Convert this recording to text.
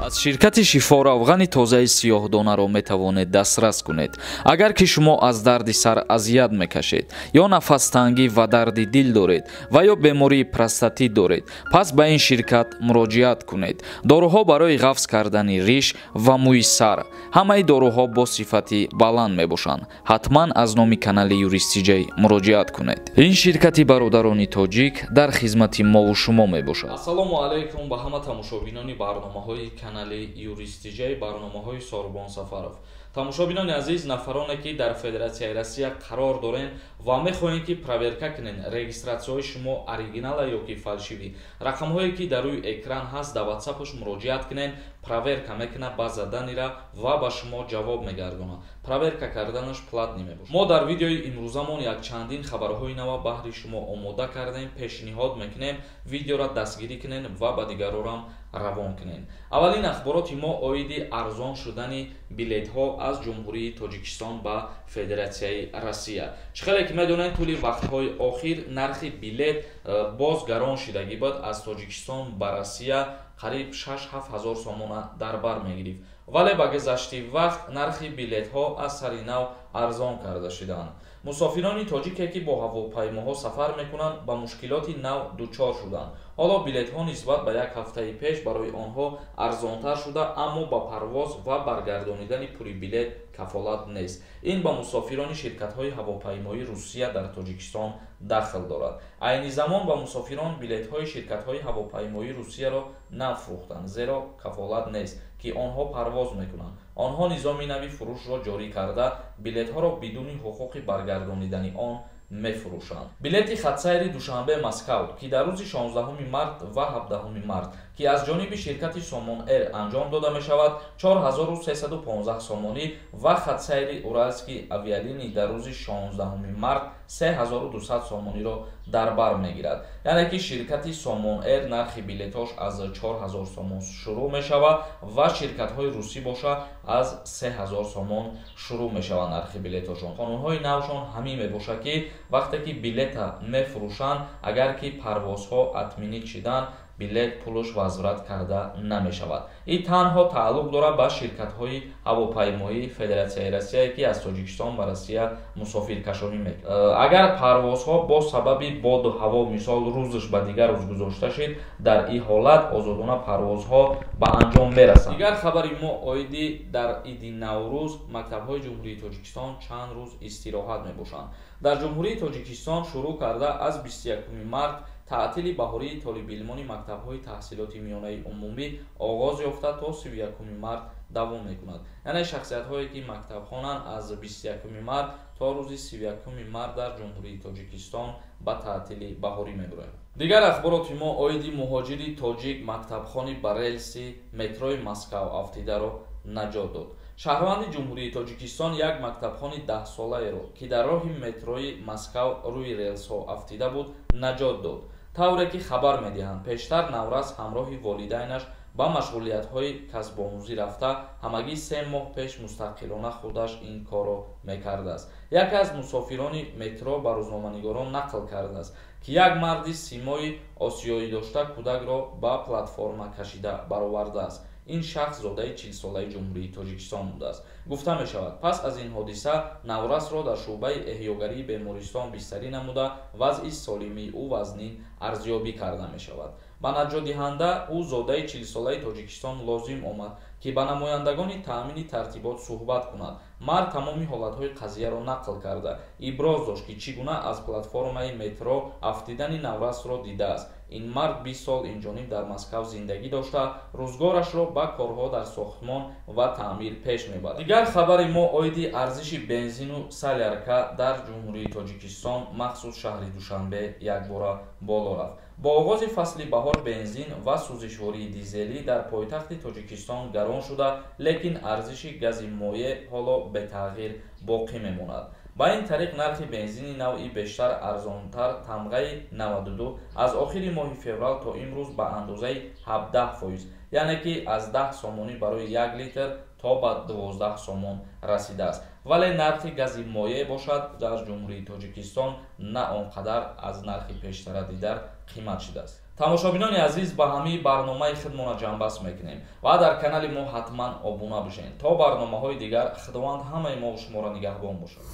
Аз ширкати Шифо равғани тозаи сиёҳдонаро метавонед дастрас кунед. Агар ки шумо аз дарди сар азият мекашед ё нафастангӣ ва дарди дил доред ва ё бемории простатит доред, пас ба ин ширкат муроҷиат кунед. Доруҳо барои ғафз кардани риш ва мӯи сар. Ҳамаи доруҳо бо сифати баланд мебошанд. Ҳатман аз номи канали Юристиҷай муроҷиат кунед. Ин ширкати бародарони тоҷик дар хизмати мову шумо мебошад. Ассалому алайкум ба ҳама тамошобинони барномаҳои канали Юристиҷай, барномаҳои Сорбон Сафаров. Тамошобинони азиз, нафароне ки дар Федератсияи Россия қарор дорен ва мехоҳем ки проверка кунен регистратсияҳои шумо оригинала ё ки фальшивӣ, рақамҳое ки дар рӯи экран ҳаст, дар ватсапаш муроҷиат кунен, проверка мекунад ба заданира ва ба шумо ҷавоб мегардонад. Проверка карданаш платный мебошад. Мо дар видеои имрӯзамон якчандин хабарҳои нава баҳри шумо омода кардем, пешниҳод мекунем. Видеора дастгирӣ кунен ва ба дигарорам равон кунен. Аввалин ахбороти мо оиди арзон шудани билетҳо аз Ҷумҳурии Тоҷикистон ба Федератсияи Россия. Чӣ хеле ки медонед, тӯли вақтҳои охир нархи билет боз гарон шидагӣ буд. Аз Тоҷикистон ба Россия қариб 6-7 ҳазор сомона дар бар мегирифт, вале ба гузашти вақт нархи билетҳо аз сари нав арзон карда шуданд. Мусофирони тоҷике ки бо ҳавопаймоҳо сафар мекунанд, ба мушкилоти нав дучор шуданд. Ҳоло билетҳо нисбат ба як ҳафтаи пеш барои онҳо арзонтар шуда, аммо ба парвоз ва баргардонидани пули билет кафолат нест. Ин ба мусофирони ширкатҳои ҳавопаймоии Русия дар Тоҷикистон дахл дорад. Айни замон ба мусофирон билетҳои ширкатҳои ҳавопаймоии Русияро нафурӯхтанд, зеро кафолат нест, ки онҳо парвоз мекунанд. Онҳо низоми нави фурӯшро ҷорӣ карда, билетҳоро бидуни ҳуқуқи баргардонидани он мефурӯшанд. Билети хатсайри Душанбе-Москав, ки дар рӯзи 16 март ва 17 март, ки аз ҷониби ширкати Сомон Эр анҷом дода мешавад, 4315 сомонӣ ва хатсайри Уральский авиалиний дар рӯзи 16 март 3200 сомониро дар бар мегирад. Яъне ки ширкати Сомон Эр нархи билетҳош аз 4000 сомон шурӯъ мешавад ва ширкатҳои русӣ боша аз 3000 сомон шурӯъ мешавад нархи билетҳошон. Қонунҳои навшон ҳамин мебошад, ки вақте ки билета мефурӯшанд, агар ки парвозҳо отменить шиданд, билет пулаш возврат карда намешавад. Ин танҳо тааллуқ дорад ба ширкатҳои ҳавопаймоии Федератсияи Россия, ки аз Тоҷикистон ба Россия мусофиркашонӣ мекунанд. Агар парвозҳо бо сабаби боду ҳаво, мисол, рӯзаш ба дигар рӯз гузошта шид, дар ин ҳолат озодона парвозҳо ба анҷом мерасанд. Дигар хабари мо оиди дар иди Наврӯз мактабҳои Ҷумҳурии Тоҷикистон чанд рӯз истироҳат мебошанд. Дар Ҷумҳурии Тоҷикистон шурӯъ карда аз 21 март таътили баҳории толибилмони мактабҳои таҳсилоти миёнаи умумӣ оғоз ёфта то 31 март давом мекунад. Яъне шахсиятҳое ки мактабхонанд, аз 21 март то рӯзи 31 март дар Ҷумҳурии Тоҷикистон ба таътили баҳорӣ мебароянд. Дигар ахбороти мо оиди муҳоҷири тоҷик мактабхони ба релси метрои Москав афтидаро наҷот дод. Шаҳрванди Ҷумҳурии Тоҷикистон як мактабхони 10-солаеро, ки дар роҳи метрои Москав рӯи релсҳо афтида буд, наҷот дод. Тавре ки хабар медиҳанд, пештар наврас ҳамроҳи волидайнаш ба машғулиятҳои касбомӯзӣ рафта, ҳамагӣ 3 моҳ пеш мустақилона худаш ин корро мекардааст. Яке аз мусофирони метро ба рӯзноманигорон нақл кардааст, ки як марди симои осиёӣ дошта кӯдакро ба платформа кашида баровардааст. Ин шахс зодаи 40-солаи Ҷумҳурии Тоҷикистон будааст. Гуфта мешавад, пас аз ин ҳодиса наврасро дар шӯъбаи эҳёгарии бемористон бистарӣ намуда, вазъи солимии ӯ вазнин арзёбӣ карда мешавад. Ба наҷотдиҳанда ӯ зодаи 40-солаи Тоҷикистон лозим омад, ки ба намояндагони таъмини тартибот суҳбат кунад. Мард тамоми ҳолатҳои қазияро нақл карда, иброз дошт, ки чӣ гуна аз платформаи метро афтидани наврасро дидааст. Ин мард 20 сол инҷониб дар Москав зиндагӣ дошта, рӯзгорашро ба корҳо дар сохтмон ва таъмир пеш мебарад. Дигар хабари мо оиди арзиши бензину солярка дар Ҷумҳурии Тоҷикистон, махсус шаҳри Душанбе, якбора боло рафт. Бо оғози фасли баҳор бензин ва сӯзишвории дизелӣ дар пойтахти Тоҷикистон гарон шуда, лекин арзиши гази моеъ ҳоло бетағйир боқӣ мемонад. Ба ин тариқ нархи бензини навъи бештар арзонтар тамғаи 92 аз охири моҳи феврал то имрӯз ба андозаи 17%, яъне ки аз 10 сомонӣ барои 1 литр То ба 12 сомон расидааст, вале нархи гази моеъ бошад, дар Ҷумҳурии Тоҷикистон на он қадар аз нархи пештара дидар қимат шудааст. Тамошобинони азиз, ба ҳамаи барномаи худмона ҷамъбаст мекунем ва дар канали мо ҳатман обуна бошед. То барномаҳои дигар, Худованд ҳамаи мо шуморо нигаҳбон бошад.